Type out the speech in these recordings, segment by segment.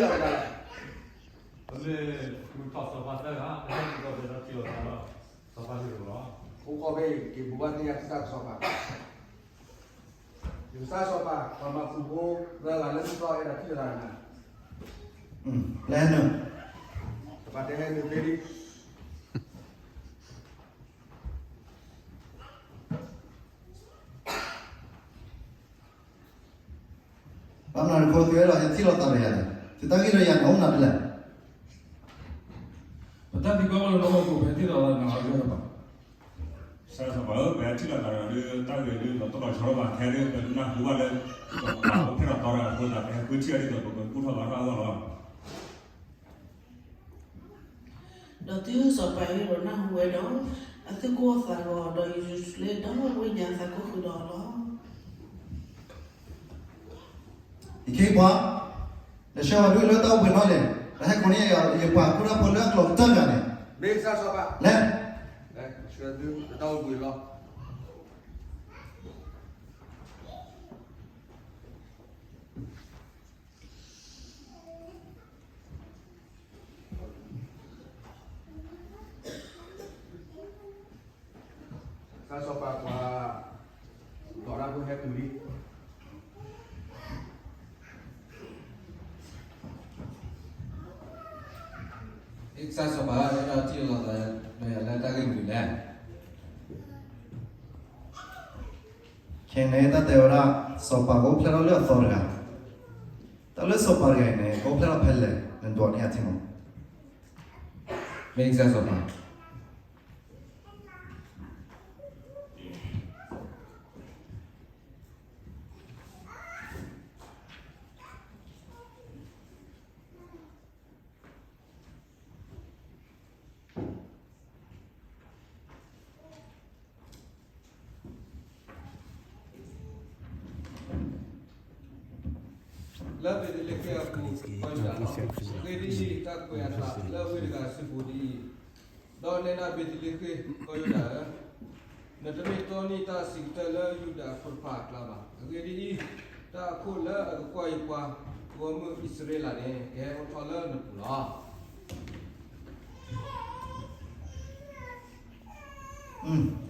ပမ့ၢ်မုၢ်ထီၣ်စီၤပၤသၢဂၤ ပဟဲက့ၤဒီးပဒီးထံၣ်လိာ်သးဒီး စီၤပၤဟ့ၣ်လိာ်လီၤ. အိၣ်ကီၢ်ဖဲအံၤ က့ၤပူၤဘၣ်သ့ၣ်ညါကစၢ်စီၤပၤ, ယကစၢ်စီၤပၤ ပှၤမၤပူၤဖိသၢဂၤလၢမုၢ်ထီၣ်အဲၣ်ဒိးထံၣ်လိာ်သးန့ၣ်, ပျဲနုာ်, စီၤပၤတဲဟဲနုာ်ဖဲလံ. ဘၣ်မနုၤအဃိသုအဲၣ်ဒိးဟဲထံၣ်လိာ်သးဒီးယၤန့ၣ်, သုတၢ်ဂ့ၢ်ဒီးယၤန့ၣ်အိၣ်မနုၤဖဲလဲၣ်. ပတၢ်သံကွၢ်အိၣ်လၢနအိၣ်ပူၤ ပဟဲထံၣ်လိာ်သးနၤအီၤယဲၢ်ဘၣ်. ကစၢ်စီၤပၤဧၢ, ပဟဲထံၣ်လိာ်သးဒီး တၢ်ဂ့ၢ်ဒ်သိးတလီၤဆီဘၣ်ခဲဒ် ပနၢ်ဟူဘၣ်လၢ စီၤပၤအိၣ်ဖျဲၣ်ထီၣ်သီတဂၤအဃိသတး ပဟဲဃုထံၣ်အီၤဒ်သိး ပကဘူၣ်ထီၣ်ဘါထီၣ်အဂီၢ်လီၤ. ဒီးသုစီၤပၤအံၤဒီးနၢ်ဟူဝဲဒီး အသူၣ်ကိၢ်သးဂီၤ ဒီးယရူၤၡလ့ၣ်ဒီဝ့ၢ်ညါသးကိၢ်ဃုာ်ဒီးအီၤလီၤ. ယခ့ပှၤ, နဆှၢဝဲဒၣ်လၢတၢ်အိၣ်ဘှံးလီၤန့ၣ်, နဟဲကိးန့ၢ်ယပှၤကူၣ်တၢ်ဖိလၢအကျိၤကတၢၢ်တဂၤန့ၣ်, မ့ၢ်ကစၢ်စီၤပၤ, လဲၤ, လဲၤဆှၢသုလၢတၢ်အိၣ်ဘှံးလီၤ. ကစၢ်စီၤပၤပှၤ, ဒီးတၢ်ဖိဟဲတုၤလံ. ကစၢ်စီၤပၤ အဲၣ်ဒိးထံၣ်လိာ်သးဒီးယၤလၢတၢ်ဂ့ၢ်မနုၤလဲၣ်. ခဲအံၤန့ၣ် တၢ်တဲဝဲဒၣ် စီၤပၤကအိၣ်ဖျဲၣ်ထီၣ်လၢအသီတဂၤ, တၢ်လၢစီၤပၤတဂၤအံၤန့ၣ် ကအိၣ်ဖျဲၣ်ထီၣ်ဖဲလဲၣ် နဒွးန့ၢ်အထံမး. မ့ၢ်ကစၢ်စီၤပၤ. လၢဘ့းသလ့ဃ့အပူၤ ကီၢ်ယူဒၤလီၤ. အဂ့ၢ်ဒ်အံၤ, တၢ်ကွဲးအသးလၢဝ့ၢ်တဂၤအစုပူၤဒ်အံၤ, ဒီးနဲဒၣ်ဘ့းသလ့ဃ့ ကီၢ်ယူဒၤဧၢ, နတမ့ၢ်တီနံၣ်တၢ်အဆံးကတၢၢ်လၢယူဒၤဖိတဖၣ်အကျါဘၣ်. အဂ့ၢ်ဒ်အံၤ, တၢ်အခိၣ်လၢအကကွၢ်ယပှၤဂီၢ်မုၢ်အံၣ်စရ့လးန့ၣ် ကဟဲအိၣ်ထီၣ်လၢနပူၤလီၤ.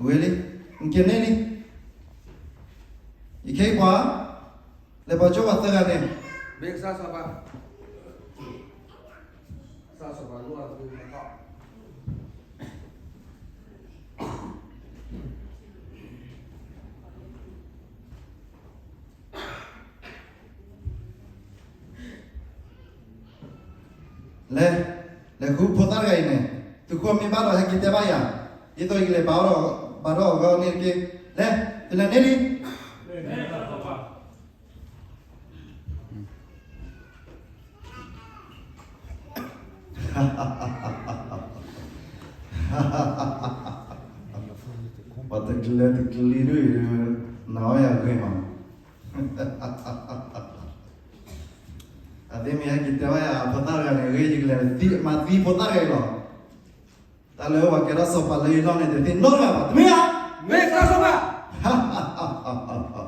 ဝဲလံ, နကန့ၢ်လံ. ယခ့ပှၤ, လဲၤပှၤကၠိပှၤသၢဂၤန့ၣ်, မ့ၢ်ကစၢ်စီၤပၤ, ကစၢ်စီၤပၤလိၣ်အသုးမီၤထီၣ် လဲၤ, လဲၤဃုဖိသၣ်တဂၤအံၤန့ၣ်, သုးခိၣ်မ့ၢ်ဘၣ်ဒီးဟဲက့ၤတဲဘၣ်ယၤ, ဒ်သိးယကလဲၤဘါထီၣ်အီၤဂီၢ်န့ၣ်တက့ၢ်. လဲၤ, သုလဲၤန့ၢ်လံ. ပှၤတကျဲတကျံဒ်အံၤ, နာ်ဝဲယၤဂ့ၤမး. အသ့ၣ်မ့ၢ်ဟဲက့ၤတဲဘၣ်ယၤ ဖိသၣ်တဂၤန့ၣ် ဂ့ၤ ယကလဲၤမၤသံဖိသၣ်တဂၤအံၤလီၤ. တၢ်လၢပှၤကဲထီၣ်စီၤပၤလၢယနီၢ်န့ၣ် တသ့နီတဂၤဘၣ် တမ့ၢ်ဧါ. မ့ၢ်ကစၢ်စီၤပၤ.